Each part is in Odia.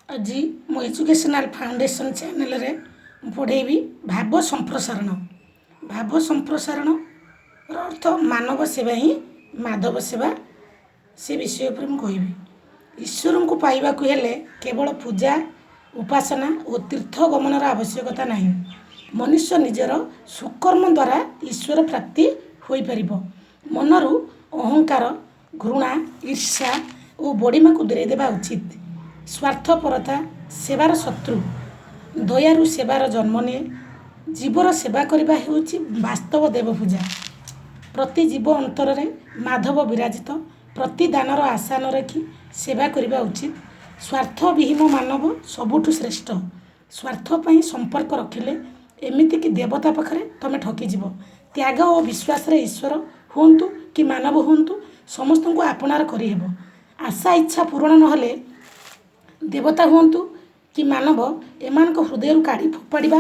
ଆଜି ମୋ ଏଜୁକେସନାଲ୍ ଫାଉଣ୍ଡେସନ୍ ଚ୍ୟାନେଲରେ ମୁଁ ପଢ଼େଇବି ଭାବ ସମ୍ପ୍ରସାରଣ। ଭାବ ସମ୍ପ୍ରସାରଣର ଅର୍ଥ ମାନବ ସେବା ହିଁ ମାଧବ ସେବା। ସେ ବିଷୟ ଉପରେ ମୁଁ କହିବି। ଈଶ୍ୱରଙ୍କୁ ପାଇବାକୁ ହେଲେ କେବଳ ପୂଜା, ଉପାସନା ଓ ତୀର୍ଥ ଗମନର ଆବଶ୍ୟକତା ନାହିଁ। ମନୁଷ୍ୟ ନିଜର ସୁକର୍ମ ଦ୍ୱାରା ଈଶ୍ୱର ପ୍ରାପ୍ତି ହୋଇପାରିବ। ମନରୁ ଅହଙ୍କାର, ଘୃଣା, ଈର୍ଷା ଓ ବଡ଼ିମାକୁ ଦୂରେଇ ଦେବା ଉଚିତ। ସ୍ୱାର୍ଥପରତା ସେବାର ଶତ୍ରୁ। ଦୟାରୁ ସେବାର ଜନ୍ମ ନିଏ। ଜୀବର ସେବା କରିବା ହେଉଛି ବାସ୍ତବ ଦେବପୂଜା। ପ୍ରତି ଜୀବ ଅନ୍ତରରେ ମାଧବ ବିରାଜିତ। ପ୍ରତିଦାନର ଆଶା ନ ରଖି ସେବା କରିବା ଉଚିତ। ସ୍ୱାର୍ଥବିହୀନ ମାନବ ସବୁଠୁ ଶ୍ରେଷ୍ଠ। ସ୍ୱାର୍ଥ ପାଇଁ ସମ୍ପର୍କ ରଖିଲେ ଏମିତିକି ଦେବତା ପାଖରେ ତମେ ଠକିଯିବ। ତ୍ୟାଗ ଓ ବିଶ୍ୱାସରେ ଈଶ୍ୱର ହୁଅନ୍ତୁ କି ମାନବ ହୁଅନ୍ତୁ, ସମସ୍ତଙ୍କୁ ଆପଣାର କରିହେବ। ଆଶା ଇଚ୍ଛା ପୂରଣ ନହେଲେ ଦେବତା ହୁଅନ୍ତୁ କି ମାନବ, ଏମାନଙ୍କ ହୃଦୟରୁ କାଢ଼ି ଫୋପାଡ଼ିବା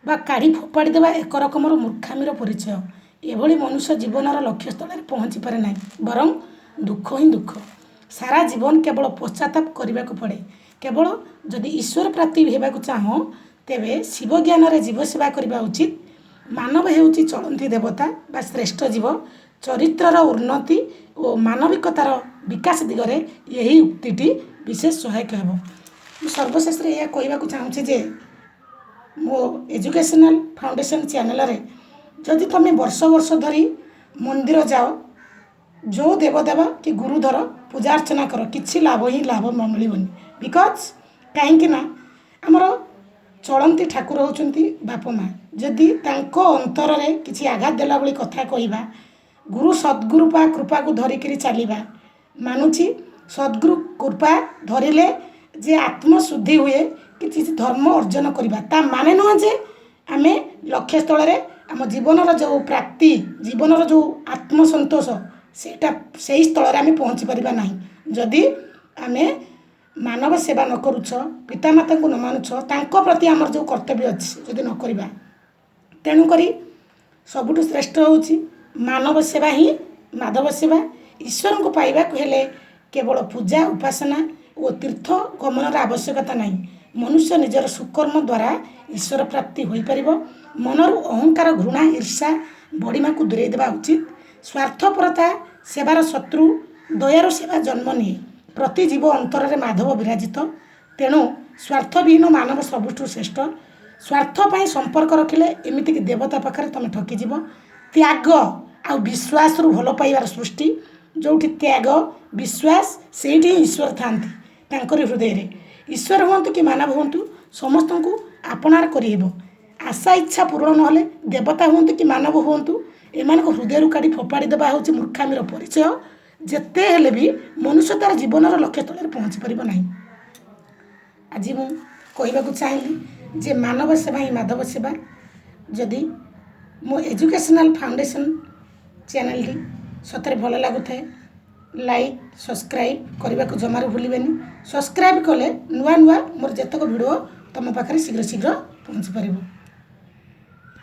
ବା କାଢ଼ି ଫୋପାଡ଼ି ଦେବା ଏକ ରକମର ମୂର୍ଖାମିର ପରିଚୟ। ଏଭଳି ମନୁଷ୍ୟ ଜୀବନର ଲକ୍ଷ୍ୟସ୍ଥଳରେ ପହଞ୍ଚି ପାରେ ନାହିଁ, ବରଂ ଦୁଃଖ ହିଁ ଦୁଃଖ। ସାରା ଜୀବନ କେବଳ ପଶ୍ଚାତାପ କରିବାକୁ ପଡ଼େ। କେବଳ ଯଦି ଈଶ୍ୱର ପ୍ରାପ୍ତି ହେବାକୁ ଚାହଁ, ତେବେ ଶିବ ଜ୍ଞାନରେ ଜୀବ ସେବା କରିବା ଉଚିତ। ମାନବ ହେଉଛି ଚଳନ୍ତି ଦେବତା ବା ଶ୍ରେଷ୍ଠ ଜୀବ। ଚରିତ୍ରର ଉନ୍ନତି ଓ ମାନବିକତାର ବିକାଶ ଦିଗରେ ଏହି ଉକ୍ତିଟି ବିଶେଷ ସହାୟକ ହେବ। ମୁଁ ସର୍ବଶେଷରେ ଏହା କହିବାକୁ ଚାହୁଁଛି ଯେ ମୋ ଏଜୁକେସନାଲ୍ ଫାଉଣ୍ଡେସନ୍ ଚ୍ୟାନେଲରେ ଯଦି ତୁମେ ବର୍ଷ ବର୍ଷ ଧରି ମନ୍ଦିର ଯାଅ, ଯେଉଁ ଦେବଦେବ କି ଗୁରୁ ଧର, ପୂଜା ଅର୍ଚ୍ଚନା କର, କିଛି ଲାଭ ହିଁ ଲାଭ ମିଳିବନି। Because କାହିଁକି ନା ଆମର ଚଳନ୍ତି ଠାକୁର ହେଉଛନ୍ତି ବାପା ମା'। ଯଦି ତାଙ୍କ ଅନ୍ତରରେ କିଛି ଆଘାତ ଦେଲା ଭଳି କଥା କହିବା, ଗୁରୁ ସଦ୍ଗୁରୁ ବା କୃପାକୁ ଧରିକିରି ଚାଲିବା, ମାନୁଛି ସଦ୍ଗୁରୁ କୃପା ଧରିଲେ ଯେ ଆତ୍ମଶୁଦ୍ଧି ହୁଏ, କିଛି ଧର୍ମ ଅର୍ଜନ କରିବା, ତା ମାନେ ନୁହେଁ ଯେ ଆମେ ଲକ୍ଷ୍ୟସ୍ଥଳରେ ଆମ ଜୀବନର ଯେଉଁ ପ୍ରାପ୍ତି, ଜୀବନର ଯେଉଁ ଆତ୍ମସନ୍ତୋଷ, ସେଇଟା ସେଇ ସ୍ଥଳରେ ଆମେ ପହଞ୍ଚି ପାରିବା ନାହିଁ। ଯଦି ଆମେ ମାନବ ସେବା ନ କରୁଛ, ପିତାମାତାଙ୍କୁ ନ ମାନୁଛ, ତାଙ୍କ ପ୍ରତି ଆମର ଯେଉଁ କର୍ତ୍ତବ୍ୟ ଅଛି ଯଦି ନ କରିବା। ତେଣୁକରି ସବୁଠୁ ଶ୍ରେଷ୍ଠ ହେଉଛି ମାନବ ସେବା ହିଁ ମାଧବ ସେବା। ଈଶ୍ୱରଙ୍କୁ ପାଇବାକୁ ହେଲେ କେବଳ ପୂଜା, ଉପାସନା ଓ ତୀର୍ଥ ଗମନର ଆବଶ୍ୟକତା ନାହିଁ। ମନୁଷ୍ୟ ନିଜର ସୁକର୍ମ ଦ୍ୱାରା ଈଶ୍ୱର ପ୍ରାପ୍ତି ହୋଇପାରିବ। ମନରୁ ଅହଙ୍କାର, ଘୃଣା, ଈର୍ଷା, ବଡ଼ିମାକୁ ଦୂରେଇ ଦେବା ଉଚିତ। ସ୍ୱାର୍ଥପରତା ସେବାର ଶତ୍ରୁ। ଦୟାରୁ ସେବା ଜନ୍ମ ନିଏ। ପ୍ରତି ଜୀବ ଅନ୍ତରରେ ମାଧବ ବିରାଜିତ। ତେଣୁ ସ୍ୱାର୍ଥବିହୀନ ମାନବ ସବୁଠୁ ଶ୍ରେଷ୍ଠ। ସ୍ୱାର୍ଥ ପାଇଁ ସମ୍ପର୍କ ରଖିଲେ ଏମିତିକି ଦେବତା ପାଖରେ ତୁମେ ଠକିଯିବ। ତ୍ୟାଗ ଆଉ ବିଶ୍ୱାସରୁ ଭଲ ପାଇବାର ସୃଷ୍ଟି। ଯେଉଁଠି ତ୍ୟାଗ, ବିଶ୍ୱାସ, ସେଇଠି ହିଁ ଈଶ୍ୱର ଥାଆନ୍ତି ତାଙ୍କରି ହୃଦୟରେ। ଈଶ୍ୱର ହୁଅନ୍ତୁ କି ମାନବ ହୁଅନ୍ତୁ, ସମସ୍ତଙ୍କୁ ଆପଣାର କରିହେବ। ଆଶା ଇଚ୍ଛା ପୂରଣ ନହେଲେ ଦେବତା ହୁଅନ୍ତୁ କି ମାନବ ହୁଅନ୍ତୁ, ଏମାନଙ୍କ ହୃଦୟରୁ କାଢ଼ି ଫୋପାଡ଼ି ଦେବା ହେଉଛି ମୂର୍ଖାମିର ପରିଚୟ। ଯେତେ ହେଲେ ବି ମନୁଷ୍ୟ ତା'ର ଜୀବନର ଲକ୍ଷ୍ୟସ୍ଥଳରେ ପହଞ୍ଚି ପାରିବ ନାହିଁ। ଆଜି ମୁଁ କହିବାକୁ ଚାହିଁଲି ଯେ ମାନବ ସେବା ହିଁ ମାଧବ ସେବା। ଯଦି ମୋ ଏଜୁକେସନାଲ୍ ଫାଉଣ୍ଡେସନ୍ ଚ୍ୟାନେଲଟି ସତରେ ଭଲ ଲାଗୁଥାଏ, ଲାଇକ୍, ସବସ୍କ୍ରାଇବ୍ କରିବାକୁ ଜମାରୁ ଭୁଲିବେନି। ସବସ୍କ୍ରାଇବ୍ କଲେ ନୂଆ ନୂଆ ମୋର ଯେତେକ ଭିଡ଼ିଓ ତୁମ ପାଖରେ ଶୀଘ୍ର ଶୀଘ୍ର ପହଞ୍ଚି ପାରିବ।